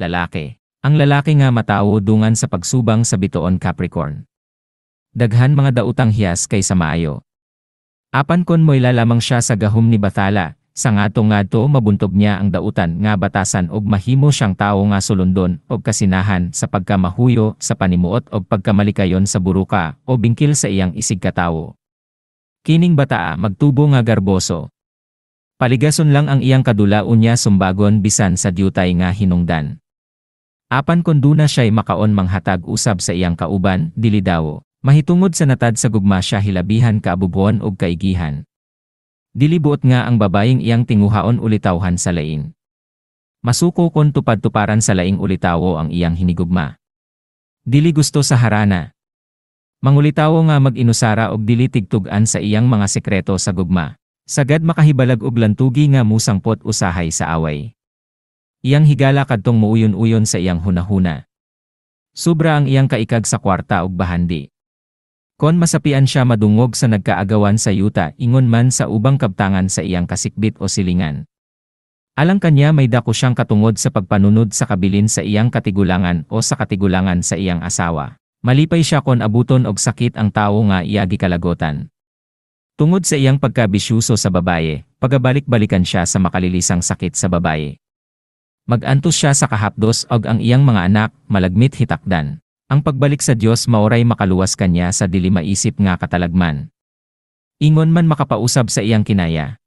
Lalaki. Ang lalaki nga matawo dungan sa pagsubang sa bituon Capricorn. Daghan mga dautang hiyas kaysa maayo. Apan kon moila lamang siya sa gahom ni Bathala, sa ngadto-ngadto mabuntob niya ang dautan nga batasan og mahimo siyang tawo nga sulundon og kasinahan sa pagkamahuyo sa panimuot og pagkamalikayon sa buruka o bingkil sa iyang isigkatawo. Kining bataa magtubo nga garboso. Paligason lang ang iyang kadula unya sumbagon bisan sa dyutay nga hinungdan. Apan kon duna siya'y makaon manghatag usab sa iyang kauban, dili daw. Mahitungod sa natad sa gugma siya hilabihan kaabubuon og kaigihan. Dili buot nga ang babayeng iyang tinguhaon ulitawhan sa lain. Masuko kon tupad-tuparan sa laing ulitawo ang iyang hinigugma. Dili gusto sa harana. Mangulitawo nga mag-inusara og dili tigtug-an sa iyang mga sekreto sa gugma. Sagad makahibalag og lantugi nga musangpot usahay sa away. Iyang higala kadtong muuyon-uyon sa iyang hunahuna. Sobra ang iyang kaikag sa kwarta ug bahandi. Kon masapian siya madungog sa nagkaagawan sa yuta ingon man sa ubang kabtangan sa iyang kasikbit o silingan. Alang kanya may dako siyang katungod sa pagpanunod sa kabilin sa iyang katigulangan o sa katigulangan sa iyang asawa. Malipay siya kon abuton og sakit ang tawo nga iya gikalagotan. Tungod sa iyang pagkabisyuso sa babaye, pagabalik-balikan siya sa makalilisang sakit sa babaye. Mag-antos siya sa kahapdos og ang iyang mga anak, malagmit hitakdan. Ang pagbalik sa Dios maoray makaluwas kanya sa dili maisip nga katalagman. Ingon man makapausab sa iyang kinaya.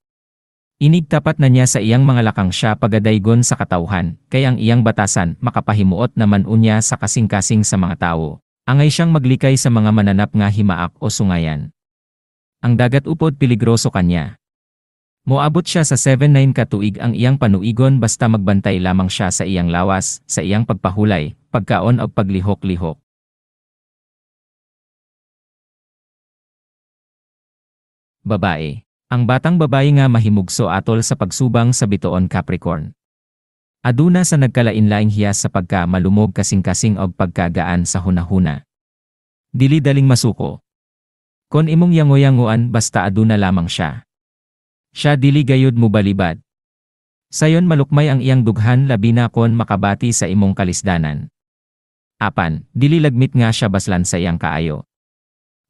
Inig tapat na niya sa iyang mga lakang siya pagadaygon sa katawhan, kay ang iyang batasan makapahimuot naman unya sa kasing-kasing sa mga tawo. Angay siyang maglikay sa mga mananap nga himaak o sungayan. Ang dagat upod peligroso kanya. Moabot siya sa 7-9 ka tuig ang iyang panuigon basta magbantay lamang siya sa iyang lawas, sa iyang pagpahulay, pagkaon og paglihok-lihok. Babae. Ang batang babae nga mahimugso atol sa pagsubang sa bituon Capricorn. Aduna sa nagkalain-laing hiyas sa pagka malumog kasing-kasing og pagkagaan sa hunahuna. Dili daling masuko. Kon imong yango-yangoan basta aduna lamang siya. Siya dili gayud mobalibad. Sayon malukmay ang iyang dughan labi na kon makabati sa imong kalisdanan. Apan, dili lagmit nga siya baslan sa iyang kaayo.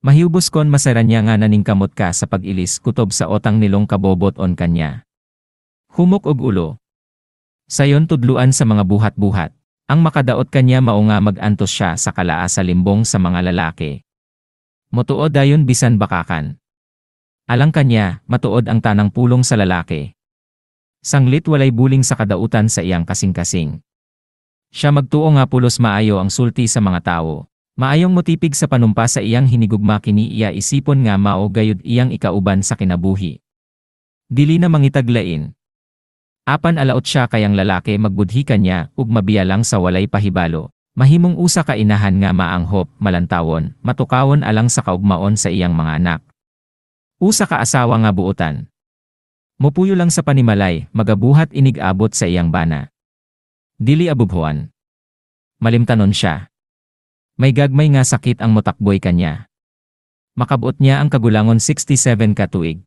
Mahibos kon masara niya nga naningkamot ka sa pag-ilis kutob sa otang nilong kabobot on kanya. Humok og ulo. Sayon tudluan sa mga buhat-buhat. Ang makadaot kanya mao nga mag-antos siya sa kalaa sa limbong sa mga lalaki. Motuo dayon bisan bakakan. Alang kanya, matuod ang tanang pulong sa lalaki. Sanglit walay buling sa kadautan sa iyang kasing-kasing. Siya magtuo nga pulos maayo ang sulti sa mga tawo. Maayong motipig sa panumpa sa iyang hinigugma kini iya isipon nga mao gayud iyang ikauban sa kinabuhi. Dili na mangitaglain. Apan alaot siya kayang lalaki magbudhi kanya ug mabiya lang sa walay pahibalo. Mahimong usa ka inahan nga maanghop, malantawon, matukawon alang sa kaugmaon sa iyang mga anak. Usa ka asawa nga buotan. Mopuyo lang sa panimalay, magabuhat inig abot sa iyang bana. Dili abubhuan. Malimtanon siya. May gagmay nga sakit ang motakboy kanya. Makabot niya ang kagulangon 67 ka tuig.